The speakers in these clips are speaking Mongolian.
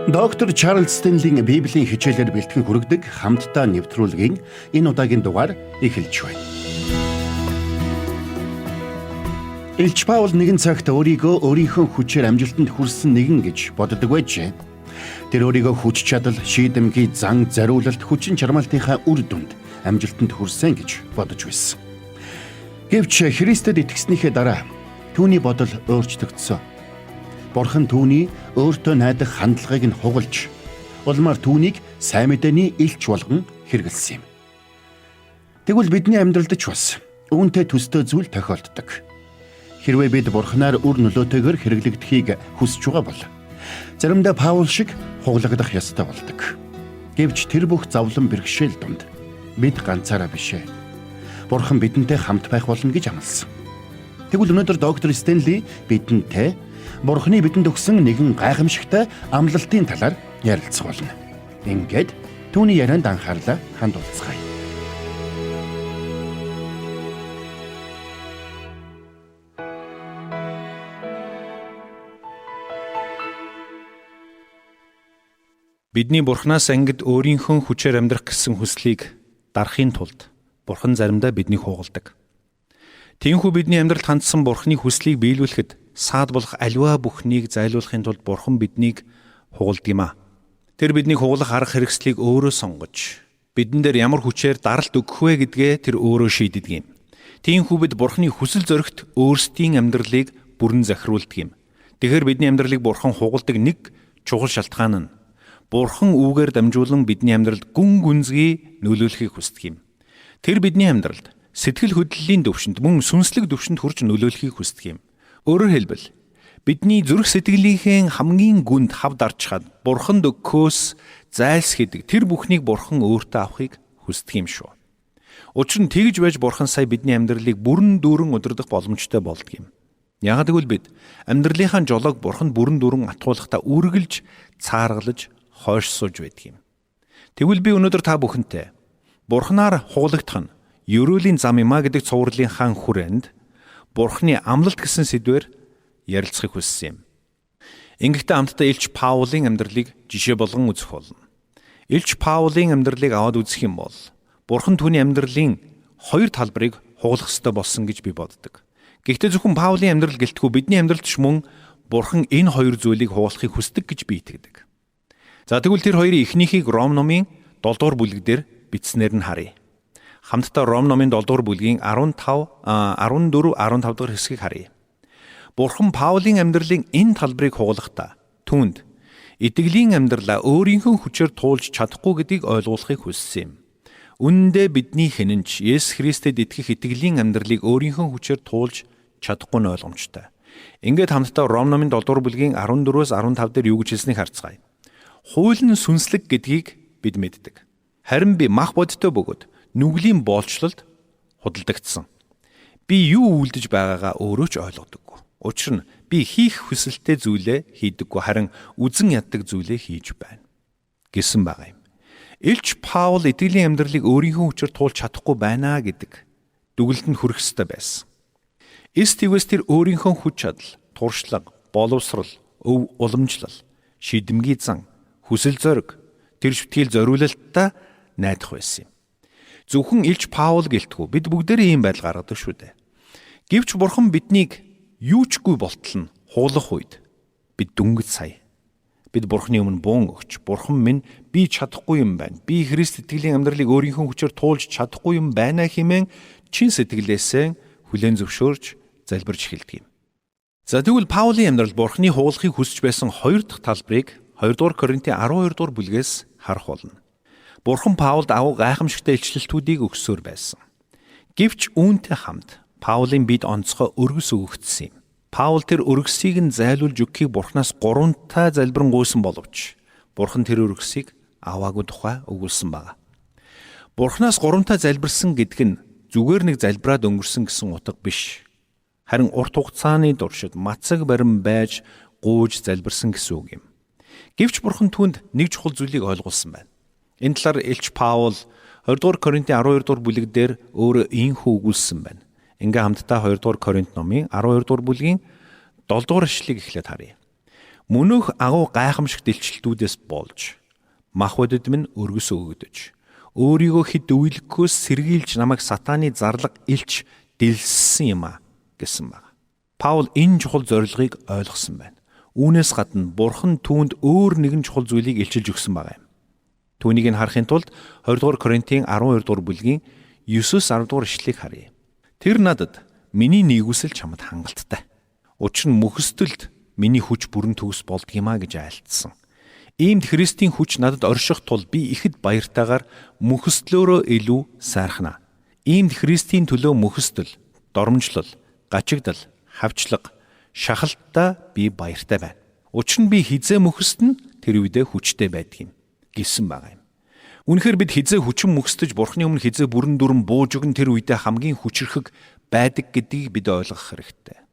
Доктор Чарлз Стенлийн Библийн хичээлээр бэлтгэн хүргэдэг хамтдаа нэвтрүүлгийн энэ удаагийн дугаар эхэлж байна. Элч Паул нэгэн цагт өөрийгөө өөрийнхөө хүчээр амжилтанд хүрсэн нэгэн гэж боддог байжээ. Тэр өөрийгөө хүч чадал, шийдэмгий зан, зориулалт, хүчин чармаалтынхаа үр дүнд амжилтанд хүрсэн гэж бодож байсан. Гэвч Христэд итгэснийхээ дараа түүний бодол өөрчлөгдсөн. Бурхан түүний өөртөө найдах хандлагыг нь хугалж, улмаар түүнийг сайн мэдээний элч болгон хэрэгэлсэн юм. Тэгвэл бидний амьдралд ч бас үүнтэй төстэй зүйл тохиолддог. Хэрвээ бид Бурханаар үр нөлөөтэйгээр хэрэглэгдэхийг хүсэж байгаа бол заримдаа Паул шиг хуглагдах ёстой болдог. Гэвч тэр бүх зовлон бэрхшээл дунд бид ганцаараа биш ээ. Бурхан бидэнтэй хамт байх болно гэж амласан. Тэгвэл өнөөдөр доктор Стенли бидэнтэй Бурханы бидэнд өгсөн нэгэн гайхамшигтай амлалтын талаар ярилцах болно. Ингээд түүний ярианд анхаарлаа хандуулцгаая. Бидний Бурханаас ангид өөрийнхөө хүчээр амьдрах гэсэн хүслийг дарахын тулд Бурхан заримдаа биднийг хугалдаг. Тиймээс бидний амьдралд хандсан Бурханы хүслийг биелүүлэхэд саад болох аливаа бүхнийг зайлуулахын тулд Бурхан биднийг хугалдаг юм а. Тэр биднийг хугалах арга хэрэгслийг өөрөө сонгож бидэн дээр ямар хүчээр даралт өгөх вэ гэдгээ тэр өөрөө шийддэг юм. Тиймээс бид Бурханы хүсэл зоригт өөрсдийн амьдралыг бүрэн захируулдаг юм. Тэгэхээр бидний амьдралыг Бурхан хугалдаг нэг чухал шалтгаан нь Бурхан үүгээр дамжуулан бидний амьдралд гүн гүнзгий нөлөөлөхийг хүсдэг юм. Тэр бидний амьдралд сэтгэл хөдлөлийн төвшөнд мөн сүнслэг төвшөнд хүрч нөлөөлөхийг хүсдэг юм. Өөрөөр хэлбэл бидний зүрх сэтгэлийнхээ хамгийн гүнд хав дарчхад Бурханд өгөхөөс зайлсхийдэг тэр бүхнийг Бурхан өөртөө авахыг хүсдэг юм шүү. Учир нь тэгж байж Бурхан сая бидний амьдралыг бүрэн дүүрэн удирдах боломжтой болдог юм. Яг гэвэл бид амьдралынхаа жолоог Бурханд бүрэн дүүрэн атгуулахдаа үргэлж цааргалаж хойш сууж байдаг юм. Тэгвэл би өнөөдөр та бүхэнтэй Бурханаар хугалагдах нь ерөөлийн зам юм а гэдэг цувралын хаан хүрээнд Бурханы амлалт гэсэн сэдвээр ярилцахыг хүссэн юм. Ингэхдээ хамтдаа Элч Паулын амьдралыг жишээ болгон үзэх болно. Элч Паулын амьдралыг аваад үзэх юм бол Бурхан түүний амьдралын хоёр талбарыг хугалах ёстой болсон гэж би боддог. Гэхдээ зөвхөн Паулын амьдрал гэлтгүй бидний амьдралд ч мөн Бурхан энэ хоёр зүйлийг хугалахыг хүсдэг гэж би итгэдэг. За тэгвэл тэр хоёрын эхнийхийг Ром номын 7 дугаар бүлэг дээр бичснээр нь харъя. Хамтдаа Ром номын 7 дугаар бүлгийн 15, 14, 15 дугаар хэсгийг харъя. Бурхан Паулийн амьдралын энэ талбарыг хугалахдаа түүнд итгэлийн амьдралаа өөрийнхөө хүчээр туулж чадахгүй гэдгийг ойлгуулахыг хүссэн юм. Үнэн дээр бидний хэн нь ч Есүс Христэд итгэх итгэлийн амьдралыг өөрийнхөө хүчээр туулж чадахгүй нь ойлгомжтой. Ингээд хамтдаа Ром номын 7 дугаар бүлгийн 14-өөс 15 дээр юу гэж хэлснийг харцгаая. Хууль нь сүнслэг гэдгийг бид мэддэг. Харин би мах бодтой бөгөөд нүглийн боолчлолд худалдагдсан. Би юу үйлдэж байгаагаа өөрөө ч ойлгодоггүй. Учир нь би хийх хүсэлтэй зүйлээ хийдэггүй харин үзен яддаг зүйлээ хийж байна гэсэн байгаа юм. Элч Паул итгэлийн амьдралыг өөрийнхөө хүчээр туулж чадахгүй байна гэдэг дүгэлтэнд хүрэх ёстой байсан. Эс тэгвэс тэр өөрийнхөө хүч чадал, туршлага, боловсрол, өв уламжлал, шийдэмгий зан, хүсэл зориг, тэр шүтгэл зориулалтаа найдах байсан юм. Зөвхөн Элч Паул гэлтгүй бид бүгдээрээ ийм байдал гаргадаг шүү дээ. Гэвч Бурхан биднийг юу ч гүй болтол нь хуулах үед бид дүнгэж сая. Бид Бурханы өмнө буун өгч, Бурхан минь би чадахгүй юм байна. Би Христ итгэлийн амьдралыг өөрийнхөө хүчээр туулж чадахгүй юм байна хэмээн чин сэтгэлээсээ хүлээн зөвшөөрч залбирч эхэлдэг юм. За тэгвэл Паулийн амьдрал Бурханы хуулахыг хүсэж байсан хоёр дахь талбарыг 2 дугаар Коринтын 12 дугаар бүлгээс харах болно. Бурхан Паулд агуу гайхамшигтай илчлэлтүүдийг өгсөөр байсан. Гэвч үүнтэй хамт Паулын бид онцгой өргөс өгөгдсөн юм. Паул тэр өргөсийг нь зайлуулж өгөхийг Бурханаас гуравтаа залбирэн гуйсан боловч Бурхан тэр өргөсийг аваагүй тухай өгүүлсэн байна. Бурханаас гуравтаа залбирсан гэдэг нь зүгээр нэг залбираад өнгөрсөн гэсэн утга биш. Харин урт хугацааны туршид мацаг барин байж гуйж залбирсан гэсэн үг юм. Гэвч Бурхан түүнд нэг чухал зүйлийг ойлгуулсан байна. Энэ талаар Элч Паул 2 дугаар Коринтын 12 дугаар бүлэг дээр өөрөө ийхүү өгүүлсэн байна. Ингээ хамтдаа 2 дугаар Коринт номын 12 дугаар бүлгийн 7 дугаар ишлэгийг эхлээд харъя. Мөнөөх агуу гайхамшигт илчлэлтүүдээс болж мах бодит минь өргөс өгөгдөж өөрийгөө хэд үелгэхөөс сэргийлж намайг сатааны зарлага илч дэлссэн юм а гэсэн баг. Паул энэ чухал зорилгыг ойлгосон байна. Үүнээс гадна Бурхан түүнд өөр нэгэн чухал зүйлийг илчилж өгсөн байгаа юм. Түүнийг нь харахын тулд 20 дугаар Коринтын 12 дугаар бүлгийн 9-10 дугаар ишлэлийг харъя. Тэр надад миний нийгүсэл чамд хангалттай. Учир нь мөхөстөлд миний хүч бүрэн төгс болдгиймаа гэж айлтсан. Иймд Христийн хүч надад орших тул би ихэд баяртайгаар мөхөстлөөрөө илүү сайрхна. Иймд Христийн төлөө мөхөстөл, доромжлол, гачигдал, хавчлага, шахалттай би баяртай байна. Учир нь би хизээ мөхөстөн тэр үедээ хүчтэй байдаг юм гэсэн байгаа юм. Үнэхээр бид хизээ хүчин мөхсдөж Бурхны өмнө хизээ бүрэн дүрэн бууж өгөн тэр үедээ хамгийн хүчрхэг байдаг гэдгийг бид ойлгох хэрэгтэй.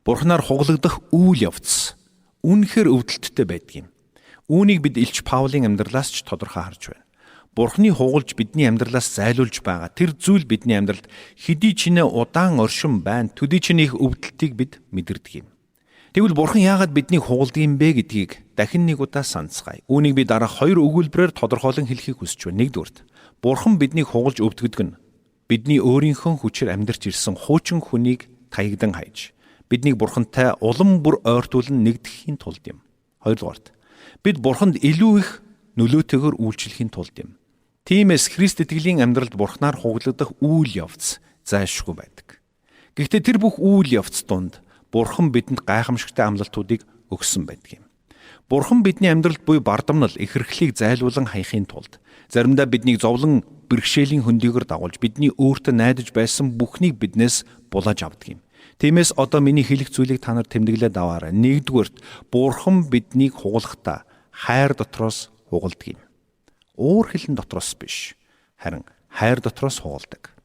Бурхнаар хуглагдах үйл явц үнэхээр өвдөлттэй байдаг юм. Үүнийг бид Илч Паулийн амьдралаас ч тодорхой харж байна. Бурхны хугалж бидний амьдралаас зайлуулж байгаа тэр зүйл бидний амьдралд хэдий ч нэ удаан оршин байна. Төдий ч нэх өвдөлтийг бид мэдэрдэг юм. Тэгвэл Бурхан яагаад биднийг хугалдаг юм бэ гэдгийг дахин нэг удаа санацгаая. Үүнийг би дараах хоёр өгүүлбэрээр тодорхойлон хэлэхийг хүсэж байна. Нэгдүгээрт, Бурхан биднийг хугалж өвдгөдөг нь бидний өөрийнхөө хүчээр амьдарч ирсэн хуучин хүнийг таягдан хайж биднийг Бурхантай улам бүр ойртуулан нэгдэхийн тулд юм. Хоёрдугаарт, бид Бурханд илүү их нөлөөтэйгээр үйлчлэхийн тулд юм. Тиймээс Христ итгэлийн амьдралд Бурханаар хуглагдах үйл явц зайлшгүй байдаг. Гэхдээ тэр бүх үйл явц дунд Бурхан бидэнд гайхамшигтай амлалтуудыг өгсөн байдаг юм. Бурхан бидний амьдралд буй бардамнал ихэрхлийг зайлуулан хаяхын тулд заримдаа биднийг зовлон бэрхшээлийн хөндийгөр дагуулж бидний өөртөө найдаж байсан бүхнийг биднээс булааж авдаг юм. Тиймээс одоо миний хэлэх зүйлийг та нар тэмдэглээд аваарай. Нэгдүгээрт, Бурхан биднийг хугалахдаа хайр дотроос хугалдаг юм. Уур хилэн дотроос биш, харин хайр дотроос хугалдаг.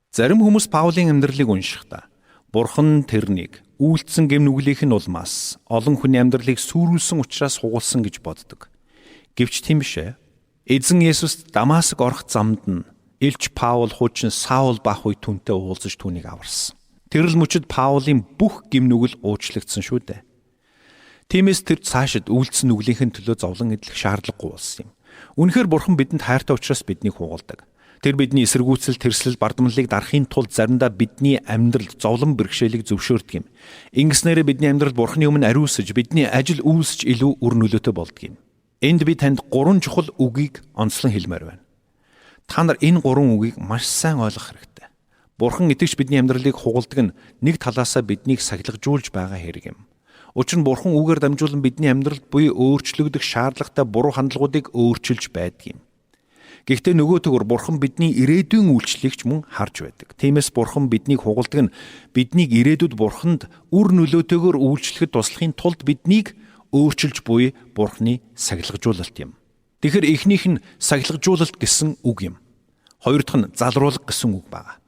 Зарим хүмүүс Паулийн амьдралыг уншихдаа Бурхан тэрнийг үйлдсэн гэм нүглийнх нь улмаас олон хүний амьдралыг сүрүүлсэн учраас хугалсан гэж боддог. Гэвч тийм биш ээ. Эзэн Есүст Дамаск орох замд нь Илч Паул хуучин Саул бах үе түүнтэй уулзаж түүнийг аварсан. Тэр л мөчид Паулийн бүх гэм нүгэл уучлагдсан шүү дээ. Тиймээс тэр цаашид үйлдсэн нүглийнх нь төлөө зовлон эдлэх шаардлагагүй болсон юм. Үнэхээр Бурхан бидэнд хайртай учраас биднийг хугалдаг. Тэр бидний эсэргүүцэл, тэрслэл, бардамналыг дарахын тулд заримдаа бидний амьдралд зовлон бэрхшээлийг зөвшөөрдөг юм. Ингэснээрээ бидний амьдрал Бурханы өмнө ариусж, бидний ажил үйлсч илүү үр нөлөөтэй болдог юм. Энд би танд гурван чухал үгийг онцлон хэлмээр байна. Та нар энэ гурван үгийг маш сайн ойлгох хэрэгтэй. Бурхан итгэж бидний амьдралыг хугалдаг нь нэг талаасаа биднийг сахилгажуулж байгаа хэрэг юм. Учир нь Бурхан үүгээр дамжуулан бидний амьдралд буй өөрчлөгдөх шаардлагатай буруу хандлагуудыг өөрчилж байдаг юм. Гэхдээ нөгөөтэйгүр Бурхан бидний ирээдүйн үйлчлэлийг ч мөн харж байдаг. Тиймээс Бурхан биднийг хугалдаг нь биднийг ирээдүйд Бурханд үр нөлөөтэйгээр үйлчлэхэд туслахын тулд биднийг өөрчилж буй Бурханы сахилгажуулалт юм. Тэгэхээр эхнийх нь сахилгажуулалт гэсэн үг юм. Хоёр дахь нь залруулга гэсэн үг байна.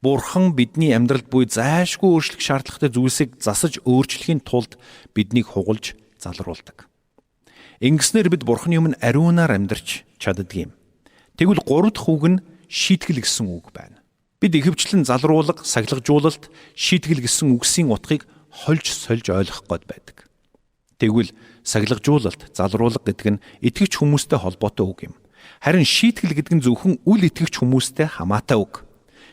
Бурхан бидний амьдралд буй зайлшгүй өөрчлөх шаардлагатай зүйлсийг засаж өөрчлөхийн тулд биднийг хугалж залруулдаг. Ингэснээр бид Бурханы өмнө ариунаар амьдарч чаддаг юм. Тэгвэл гурав дахь үг нь шийтгэл гэсэн үг байна. Бид ихэвчлэн залруулга, сахилгажуулалт, шийтгэл гэсэн үгсийн утгыг хольж сольж ойлгох гээд байдаг. Тэгвэл сахилгажуулалт, залруулга гэдэг нь итгэгч хүмүүстэй холбоотой үг юм. Харин шийтгэл гэдэг нь зөвхөн үл итгэгч хүмүүстэй хамаатай үг.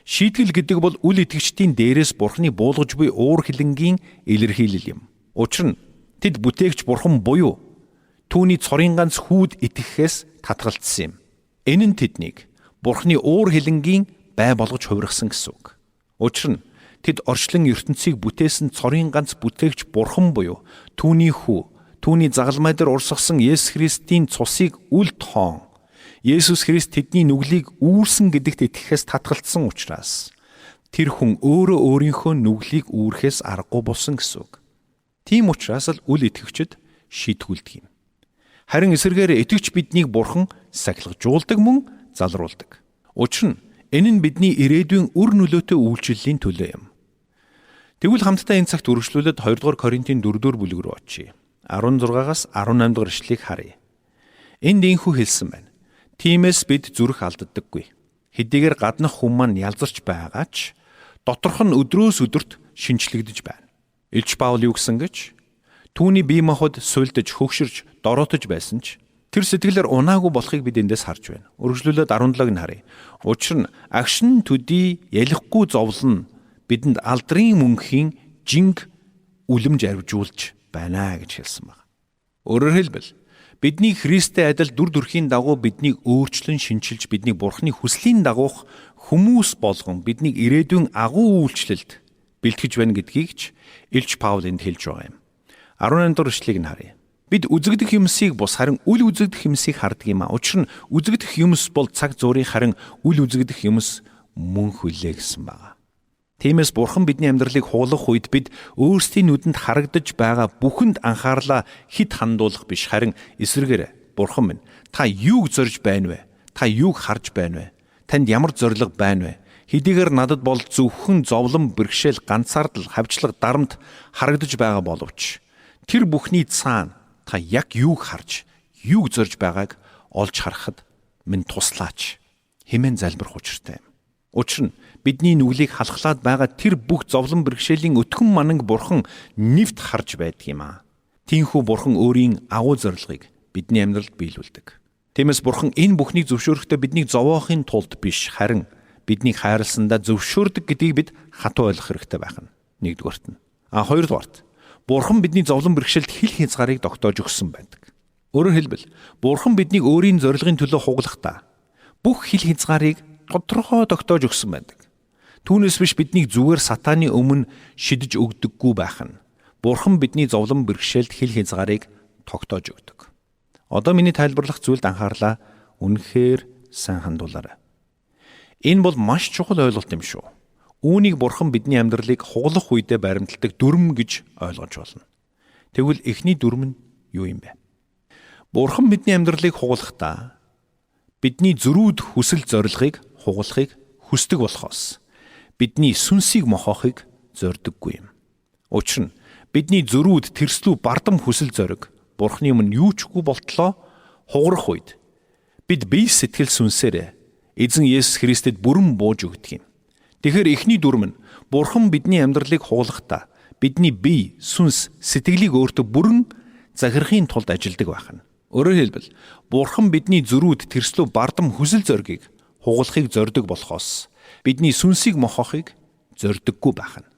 Шийтгэл гэдэг бол үл итгэгчдийн дээрээс Бурхны буулгаж буй уур хилэнгийн илэрхийлэл юм. Учир нь тэд бүтээгч Бурхан буюу түүний цорын ганц хүүд итгэхээс татгалцсан юм. Энэ нь тэднийг Бурхны уур хилэнгийн бай болгож хувиргасан гэсэн үг. Учир нь тэд орчлон ертөнцийг бүтээсэн цорын ганц бүтээгч Бурхан буюу түүний хүү, түүний загалмай дээр урсгасан Есүс Христийн цусыг үл тоон Есүс Христ тэдний нүглийг үүрсэн гэдэгт итгэхээс татгалцсан учраас тэр хүн өөрөө өөрийнхөө нүглийг үүрэхээс аргагүй болсон гэсэн үг. Тийм учраас л үл итгэгчид шийтгүүлдэг юм. Харин эсрэгээр итгэгч биднийг Бурхан сахилгажуулдаг мөн залруулдаг. Учир нь энэ нь бидний ирээдүйн үр нөлөөтэй үйлчлэлийн төлөө юм. Тэгвэл хамтдаа энэ цагт үргэлжлүүлээд 2 дугаар Коринтын 4 дугаар бүлэг рүү очие. 16-аас 18 дугаар ишлэгийг харъя. Энд ийхүү хэлсэн байна. Тиймээс бид зүрх алддаггүй. Хэдийгээр гаднах хүн маань ялзарч байгаа ч доторх нь өдрөөс өдөрт шинчлэгдэж байна. Илч Паул юу гэсэн гэж? Түүний бие махбод сулдаж, хөгшөрч, дороотож байсан ч тэр сэтгэлээр унаагүй болохыг бид эндээс харж байна. Үргэлжлүүлээд 17-ыг нь харъя. Учир нь агшин төдий ялихгүй зовлон бидэнд алдрын мөнхийн жинг үлэмж арвижуулж байна гэж хэлсэн байна. Өөрөөр хэлбэл бидний Христтэй адил дүр төрхийн дагуу биднийг өөрчлөн шинчилж, биднийг Бурхны хүслийн дагуух хүмүүс болгон биднийг ирээдүйн агуу үйлчлэлд бэлтгэж байна гэдгийг ч Илч Паул энд хэлж байгаа юм. 18 дугаар ишлэгийг нь харъя. Бид үзэгдэх юмсыг бус харин үл үзэгдэх юмсыг хардаг юм а. Учир нь үзэгдэх юмс бол цаг зуурын, харин үл үзэгдэх юмс мөнх хүлээ гэсэн байна. Тиймээс Бурхан бидний амьдралыг хуулах үед бид өөрсдийн нүдэнд харагдаж байгаа бүхэнд анхаарлаа хит хандуулах биш, харин эсрэгээр Бурхан минь, та юуг зорж байна вэ? Та юуг харж байна вэ? Танд ямар зорилго байна вэ? Хэдийгээр надад бол зөвхөн зовлон, бэрхшээл, ганцаардал, хавчлага, дарамт харагдаж байгаа боловч тэр бүхний цаана та яг юуг харж, юуг зорж байгааг олж харахад минь туслаач хэмээн залбирах учиртай юм. Учир нь бидний нүглийг халахлаад байгаа тэр бүх зовлон бэрхшээлийн өтгөн мананг Бурхан нэвт харж байдаг юм аа. Тиймээс Бурхан өөрийн агуу зорилгыг бидний амьдралд биелүүлдэг. Тиймээс Бурхан энэ бүхнийг зөвшөөрөхдөө биднийг зовоохын тулд биш, харин биднийг хайрласандаа зөвшөөрдөг гэдгийг бид хатуу ойлгох хэрэгтэй байх нь. Нэгдүгээрт нь. А хоёрдугаарт Бурхан бидний зовлон бэрхшээлд хил хязгаарыг тогтоож өгсөн байдаг. Өөрөөр хэлбэл Бурхан биднийг өөрийн зорилгын төлөө хуглахдаа бүх хил хязгаарыг тодорхой тогтоож өгсөн байдаг. Түүнээс биш биднийг зүгээр сатааны өмнө шидэж өгдөггүй байх нь. Бурхан бидний зовлон бэрхшээлд хил хязгаарыг тогтоож өгдөг. Одоо миний тайлбарлах зүйлд анхаарлаа үнэхээр сайн хандуулаарай. Энэ бол маш чухал ойлголт юм шүү. Үүнийг Бурхан бидний амьдралыг хуглах үедээ баримталдаг дүрм гэж ойлгож болно. Тэгвэл эхний дүрм нь юу юм бэ? Бурхан бидний амьдралыг хуглахдаа бидний зөрүүд хүсэл зорилгыг хуглахыг хүсдэг болохоос бидний сүнсийг мохоохыг зордоггүй юм. Учир нь бидний зөрүүд тэрслүү бардам хүсэл зориг Бурхны өмнө юу ч үгүй болтлоо хугарах үед бид бие сэтгэл сүнсээр эзэн Есүс Христэд бүрэн бууж өгдөг юм. Тэгэхээр эхний дүрм нь Бурхан бидний амьдралыг хуглахдаа бидний бие, сүнс, сэтгэлийг өөртөө бүрэн захирахын тулд ажилдаг байх нь. Өөрөөр хэлбэл Бурхан бидний зөрүүд тэрслүү бардам хүсэл зоригийг хугалахыг зорддог болохоос бидний сүнсийг мохоохыг зордоггүй байх нь.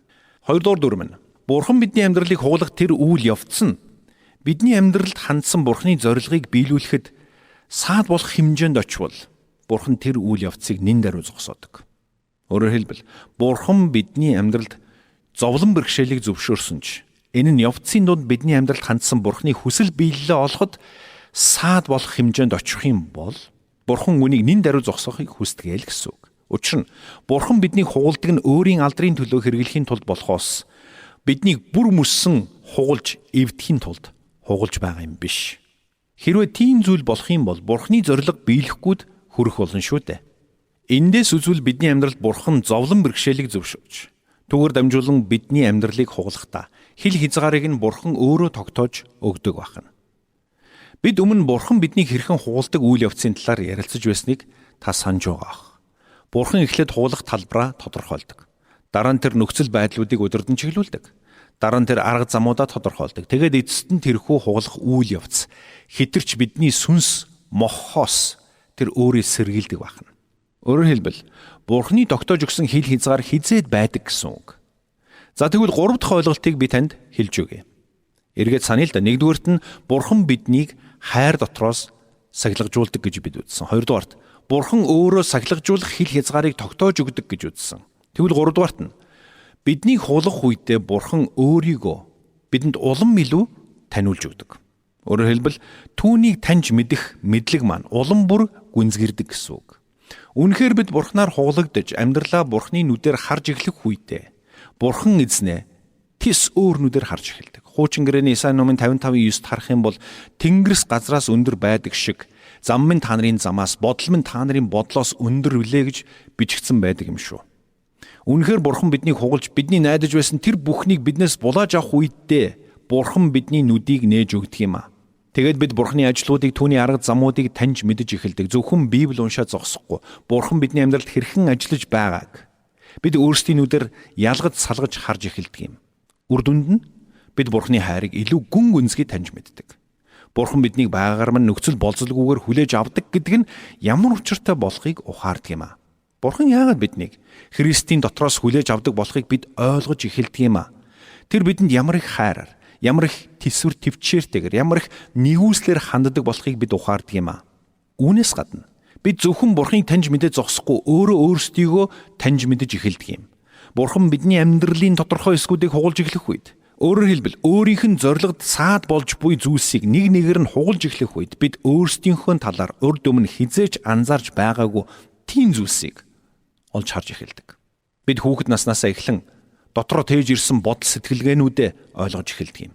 Хоёрдугаар дүрм нь Бурхан бидний амьдралыг хугалах тэр үйл явц нь бидний амьдралд хандсан Бурханы зорилгыг биелүүлэхэд саад болох хэмжээнд очивол Бурхан тэр үйл явцыг нэн даруй зогсоодог. Өөрөөр хэлбэл Бурхан бидний амьдралд зовлон бэрхшээлийг зөвшөөрсөн ч энэ нь явцын дунд бидний амьдралд хандсан Бурханы хүсэл биелэлээ олоход саад болох хэмжээнд очих юм бол Бурхан үүнийг нэн даруй зогсоохыг хүсдэг л гэсэн үг. Учир нь Бурхан биднийг хугалдаг нь өөрийн алдрын төлөө хэрэглэхийн тулд болохоос биднийг бүр мөссөн хугалж эвдэхийн тулд хугалж байгаа юм биш. Хэрвээ тийм зүйл болох юм бол Бурханы зорилго биелэхгүйд хүрэх болно шүү дээ. Эндээс үзвэл бидний амьдралд Бурхан зовлон бэрхшээлийг зөвшөөрч, түүгээр дамжуулан бидний амьдралыг хугалахдаа хил хязгаарыг нь Бурхан өөрөө тогтоож өгдөг байна. Бид өмнө Бурхан биднийг хэрхэн хугалдаг үйл явцын талаар ярилцаж байсныг та санаж байгаа ах. Бурхан эхлээд хугалах талбараа тодорхойлдог. Дараа нь тэр нөхцөл байдлуудыг удирдан чиглүүлдэг. Дараа нь тэр арга замуудаа тодорхойлдог. Тэгээд эцэст нь тэрхүү хугалах үйл явц хэтэрч бидний сүнс мохоос тэр өөрийг сэргийлдэг байна. Өөрөөр хэлбэл Бурханы тогтоож өгсөн хил хязгаар хизээд байдаг гэсэн үг. За тэгвэл гурав дахь ойлголтыг би танд хэлж өгье. Эргээд саная л да. Нэгдүгээрт нь Бурхан биднийг хайр дотроос сахилгажуулдаг гэж бид үзсэн. Хоёрдугаарт Бурхан өөрөө сахилгажуулах хил хязгаарыг тогтоож өгдөг гэж үзсэн. Тэгвэл гуравдугаарт нь биднийг хулах үедээ Бурхан өөрийгөө бидэнд улам илүү таниулж өгдөг. Өөрөөр хэлбэл түүнийг таньж мэдэх мэдлэг маань улам бүр гүнзгийрдэг гэсэн үг. Үнэхээр бид Бурханаар хуглагдаж амьдралаа Бурханы нүдээр харж эхлэх үедээ Бурхан эзнээ тис өөр нүдээр харж эхэлдэг. Хуучин гэрээний Исаи номын 55-ын 9-т харах юм бол Тэнгэрс газраас өндөр байдаг шиг зам минь та нарын замаас, бодол минь та нарын бодлоос өндөр үлээ гэж бичигдсэн байдаг юм шүү. Үнэхээр Бурхан биднийг хугалж бидний найдаж байсан тэр бүхнийг биднээс булааж авах үедээ Бурхан бидний нүдийг нээж өгдөг юм а. Тэгээд бид Бурханы ажлуудыг, түүний арга замуудыг таньж мэдэж эхэлдэг. Зөвхөн Библи уншаад зогсохгүй. Бурхан бидний амьдралд хэрхэн ажиллаж байгааг бид өөрсдийн нүдээр ялгаж салгаж харж эхэлдэг юм. Үр дүнд нь Бид Бурхны хайрыг илүү гүн гүнзгий таньж мэддэг. Бурхан биднийг байгаагаар мань нөхцөл болзолгүйгээр хүлээж авдаг гэдэг нь ямар учиртай болохыг ухаардаг юм а. Бурхан яагаад биднийг Христийн дотроос хүлээж авдаг болохыг бид ойлгож эхэлдэг юм а. Тэр бидэнд ямар их хайраар, ямар их төсвөр төвчээртэйгээр, ямар их нэгүслэр ханддаг болохыг бид ухаардаг юм а. Үүнээс гадна бид зөвхөн Бурханыг таньж мэдээ зогсохгүй өөрөө өөрсдийгөө таньж мэдэж эхэлдэг юм. Бурхан бидний амьдралын тодорхой хэсгүүдийг хугалж эхлэх үед, өөрөөр хэлбэл өөрийнх нь зорилгод саад болж буй зүйлсийг нэг нэгээр нь хугалж эхлэх үед бид өөрсдийнхөө талаар урд өмнө хизээч анзаарч байгаагүй тийм зүйлсийг олж харж эхэлдэг. Бид хүүхэд наснаасаа эхлэн дотроо тээж ирсэн бодол сэтгэлгээнүүдээ ойлгож эхэлдэг юм.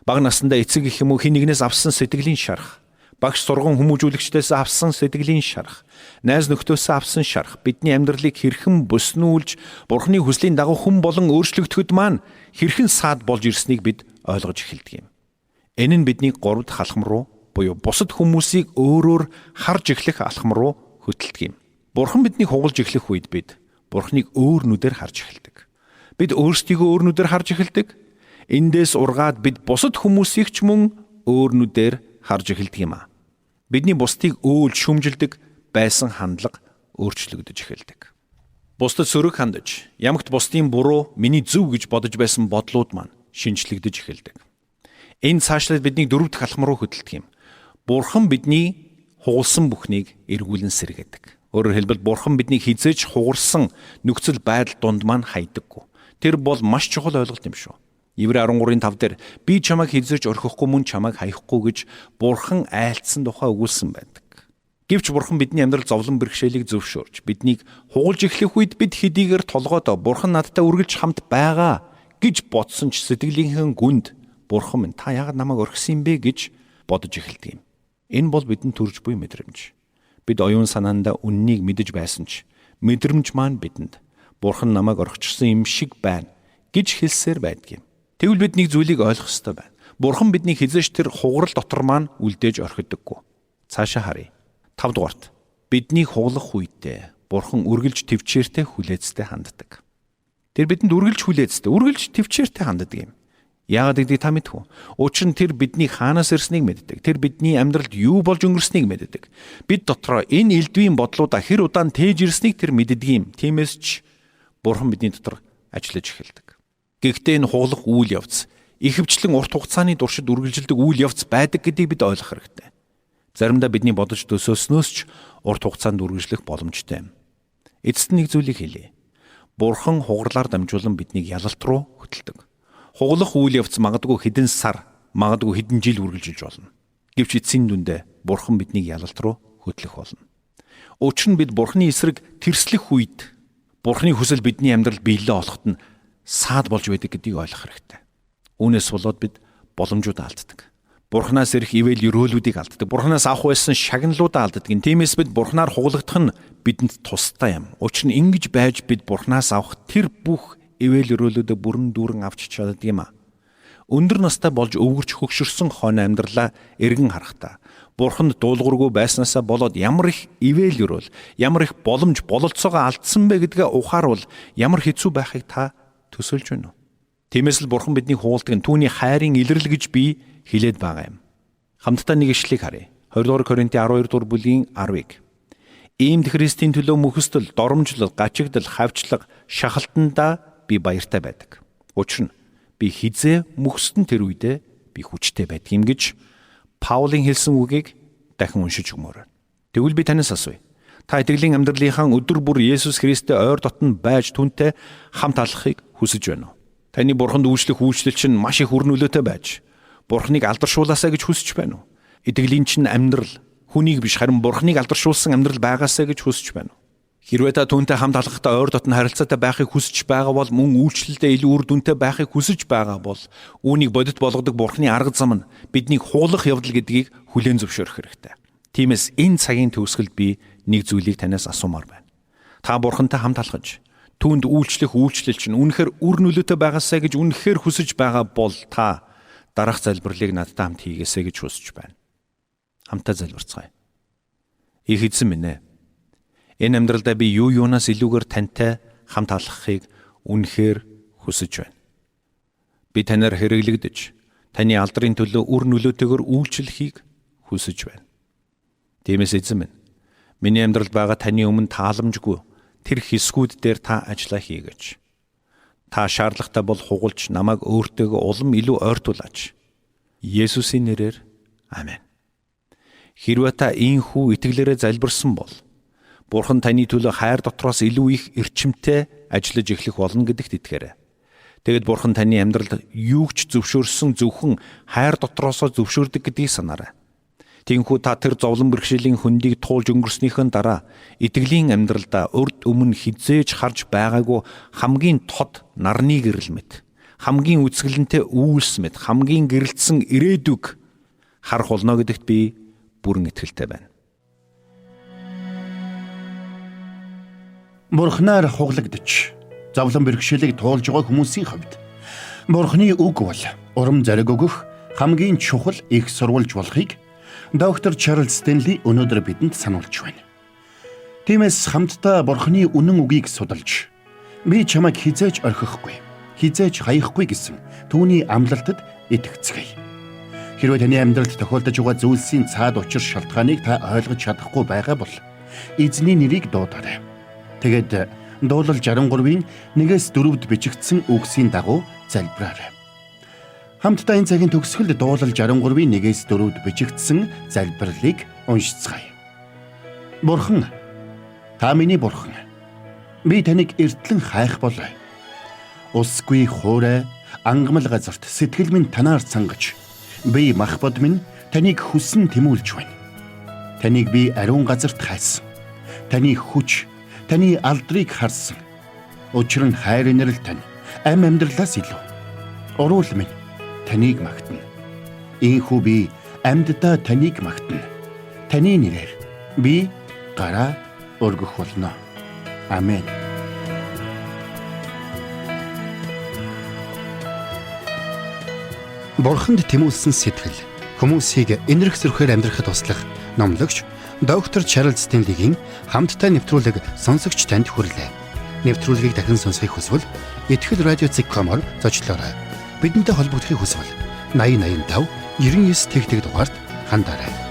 Бага насндаа эцэг их юм уу хин нэгнээс авсан сэтгэлийн шарах, багш сурган хүмүүжүүлэгчдээс авсан сэтгэлийн шарах, найз нөхдөөсөө авсан шарах бидний амьдралыг хэрхэн бүснүүлж Бурхны хүслийн дагуу хүн болон өөрчлөгдөхөд маань хэрхэн саад болж ирснийг бид ойлгож эхэлдэг юм. Энэ нь бидний 3 дахь алхам руу буюу бусад хүмүүсийг өөрөөр харж эхлэх алхам руу хөтэлдэг юм. Бурхан биднийг хугалж эхлэх үед бид Бурханыг өөр нүдээр харж эхэлдэг. Бид өөрсдийгөө өөр нүдээр харж эхэлдэг. Эндээс ургаад бид бусад хүмүүсийг ч мөн өөр нүдээр харж эхэлдэг юм а. Бидний бусдыг өөл шүмжилдэг байсан хандлага өөрчлөгдөж эхэлдэг. Бусдад сөрөг хандаж, ямагт бусдын буруу миний зөв гэж бодож байсан бодлууд маань шинжлэгдэж эхэлдэг. Энэ цаашлаад биднийг 4 дахь алхам руу хөдөлдөг юм. Бурхан бидний хугалсан бүхнийг эргүүлэн сэргээдэг. Өөрөөр хэлбэл Бурхан биднийг хизээж хугарсан нөхцөл байдал дунд маань хайдаггүй. Тэр бол маш чухал ойлголт юм шүү. Еврей 13-ын 5 дээр би чамайг хизээж орхихгүй мөн чамайг хаяхгүй гэж Бурхан айлтсан тухай өгүүлсэн байдаг. Гэвч Бурхан бидний амьдрал зовлон бэрхшээлийг зөвшөөрч биднийг хугалж эхлэх үед бид хэдийгээр толгойдоо Бурхан надтай үргэлж хамт байгаа гэж бодсон ч сэтгэлийнхэн гүнд Бурхан минь та яагаад намайг орхисон юм бэ гэж бодож эхэлдэг юм. Энэ бол бидэнд төрж буй мэдрэмж. Бид оюун санаандаа үннийг мэдэж байсан ч мэдрэмж маань бидэнд Бурхан намайг орхичихсан юм шиг байна гэж хэлсээр байдаг юм. Тэгвэл бид нэг зүйлийг ойлгох ёстой байна. Бурхан биднийг хизээш тэр хугарал дотор маань үлдээж орхидоггүй. Цаашаа харъя. 5 дугаарт биднийг хуглах үедээ Бурхан үргэлж төвчээртэй хүлээцтэй ханддаг. Тэр бидэнд үргэлж хүлээцтэй, үргэлж төвчээртэй ханддаг юм. Яагаад гэдгийг та мэдэх үү? Учир нь тэр бидний хаанаас ирснийг мэддэг. Тэр бидний амьдралд юу болж өнгөрснийг мэддэг. Бид дотроо энэ элдвийн бодлуудаа хэр удаан тээж ирснийг тэр мэддэг юм. Тиймээс ч Бурхан бидний дотор ажиллаж эхэлдэг. Гэхдээ энэ хуглах үйл явц ихэвчлэн урт хугацааны туршид үргэлжилдэг үйл явц байдаг гэдгийг бид ойлгох хэрэгтэй. Заримдаа бидний бодож төсөөлснөөс ч урт хугацаанд үргэлжлэх боломжтой юм. Эцэст нэг зүйлийг хэлье. Бурхан хугарлаар дамжуулан биднийг ялалт руу хөтэлдэг. Хуглах үйл явц магадгүй хэдэн сар, магадгүй хэдэн жил үргэлжилж болно. Гэвч эцсийн дүндээ Бурхан биднийг ялалт руу хөтлөх болно. Учир нь бид Бурханы эсрэг тэрслэх үед Бурханы хүсэл бидний амьдралд биелэлээ олоход нь саад болж байдаг гэдгийг ойлгох хэрэгтэй. Үүнээс болоод бид боломжууд алддаг. Бурханаас ирэх ивэл өрөөлүүдийг алддаг. Бурханаас авах байсан шагналуудаа алддаг. Тиймээс бид Бурханаар хуглагдах нь бидэнд тустай юм. Учир нь ингэж байж бид Бурханаас авах тэр бүх ивэл өрөөлүүдээ бүрэн дүүрэн авч чаддаг юм а. Өндөр настай болж өвгөрч хөгшөрсөн хойно амьдралаа эргэн харахтаа Бурханд дуулуургүй байснаасаа болоод ямар их ивэл өрөөл, ямар их боломж бололцоогоо алдсан бэ гэдгээ ухаарвал ямар хэцүү байхыг та төсөөлж байна уу? Тиймээс л Бурхан биднийг хуулдаг нь түүний хайрын илрэл гэж би хэлээд байгаа юм. Хамтдаа нэг ишлэгийг харъя. 20 дугаар Коринтын 12 дугаар бүлгийн 10-ыг. Иймд Христийн төлөө мөхөстөл, доромжлол, гачигдал, хавчлага, шахалтандаа би баяртай байдаг. Учир нь би хизээ мөхөстөн тэр үедээ би хүчтэй байдаг юм гэж Паулийн хэлсэн үгийг дахин уншиж өгмөр байна. Тэгвэл би танаас асууя. Та итгэлийн амьдралынхаа өдөр бүр Есүс Христтэй ойр дотн байж түүнтэй хамт алхахыг хүсэж байна уу? Таны бурханд үйлчлэх үйлчлэл чинь маш их үр нөлөөтэй байж бурхныг алдаршуулаасаа гэж хүсэж байна уу? Итгэлийн чинь амьдрал хүнийг биш харин бурхныг алдаршуулсан амьдрал байгаасаа гэж хүсэж байна уу? Хэрвээ та түүнтэй хамт алхахдаа ойр дотн харилцаатай байхыг хүсэж байгаа бол мөн үйлчлэлдээ илүү үр дүнтэй байхыг хүсэж байгаа бол үүнийг бодит болгодог бурхны арга зам нь биднийг хуулах явдал гэдгийг хүлээн зөвшөөрөх хэрэгтэй. Тиймээс энэ цагийн төгсгөлд би нэг зүйлийг танаас асуумаар байна. Та бурхантай хамт алхаж түүнд үйлчлэх үйлчлэл чинь үнэхээр үр нөлөөтэй байгаасай гэж үнэхээр хүсэж байгаа бол та дараах залбирлыг надтай хамт хийгээсэй гэж хүсэж байна. Хамтаа залбирцгаая. Их эзэн минь ээ. Энэ амьдралдаа би юу юунаас илүүгээр тантай хамт алхахыг үнэхээр хүсэж байна. Би танаар хэрэглэгдэж, таны алдрын төлөө үр нөлөөтэйгээр үйлчлэхийг хүсэж байна. Тиймээс эзэн минь, миний амьдралд байгаа таны өмнө тааламжгүй тэр хэсгүүд дээр та ажиллаа хийгээч. Та шаардлагатай бол хугалж намайг өөртөөгөө улам илүү ойртуулаач. Есүсийн нэрээр амен. Хэрвээ та ийхүү итгэлээрээ залбирсан бол Бурхан таны төлөө хайр дотроос илүү их эрчимтэй ажиллаж эхлэх болно гэдэгт итгээрэй. Тэгэд Бурхан таны амьдралд юу ч зөвшөөрсөн зөвхөн хайр дотроосоо зөвшөөрдөг гэдгийг санаарай. Тиймээс та тэр зовлон бэрхшээлийн хөндийг туулж өнгөрснийхэн дараа итгэлийн амьдралдаа урд өмнө хизээж харж байгаагүй хамгийн тод нарны гэрэл мэт, хамгийн үзэсгэлэнтэй үйлс мэт, хамгийн гэрэлтсэн ирээдүг харах болно гэдэгт би бүрэн итгэлтэй байна. Бурхнаар хуглагдаж зовлон бэрхшээлийг туулж байгаа хүмүүсийн хувьд Бурхны үг бол урам зориг өгөх хамгийн чухал их сурвалж болохыг доктор Чарлз Стенли өнөөдөр бидэнд сануулж байна. Тиймээс хамтдаа Бурхны үнэн үгийг судалж би чамайг хизээж орхихгүй, хизээж хаяхгүй гэсэн түүний амлалтад итгэцгээе. Хэрвээ таны амьдралд тохиолдож байгаа зүйлсийн цаад учир шалтгааныг та ойлгож чадахгүй байгаа бол эзний нэрийг дуудаарай. Тэгээд дуулал 63-ийн 1-ээс 4-д бичигдсэн үгсийн дагуу залбираарай. Хамтдаа энэ цагийн төгсгөлд дуулал 63-ийн 1-ээс 4-д бичигдсэн залбирлыг уншицгаая. Бурхан, та миний бурхан. Би таныг эртлэн хайх болой. Усгүй хуурай ангамл газарт сэтгэл минь танаар цангаж, би мах бод минь таныг хүссэн тэмүүлж байна. Таныг би ариун газарт хайсан. Таны хүч, таны алдрыг харсан. Учир нь хайр инэрл тань ам амьдралаас илүү. Уруул минь таныг магтана. Ийхүү би амьддаа таныг магтана. Таны нэрээр би гараа өргөх болно. Амен. Бурханд тэмүүлсэн сэтгэл хүмүүсийг энэрх зөрхөөр амьдрахад туслах номлогч доктор Чарлз Стенлигийн хамттай нэвтрүүлэг сонсогч танд хүрлээ. Нэвтрүүлгийг дахин сонсохыг хүсвэл ихтгэл радио.com-оор зочлоорой. Бидэнтэй холбогдохыг хүсвэл 8085 99 тэгтэг дугаард хандаарай.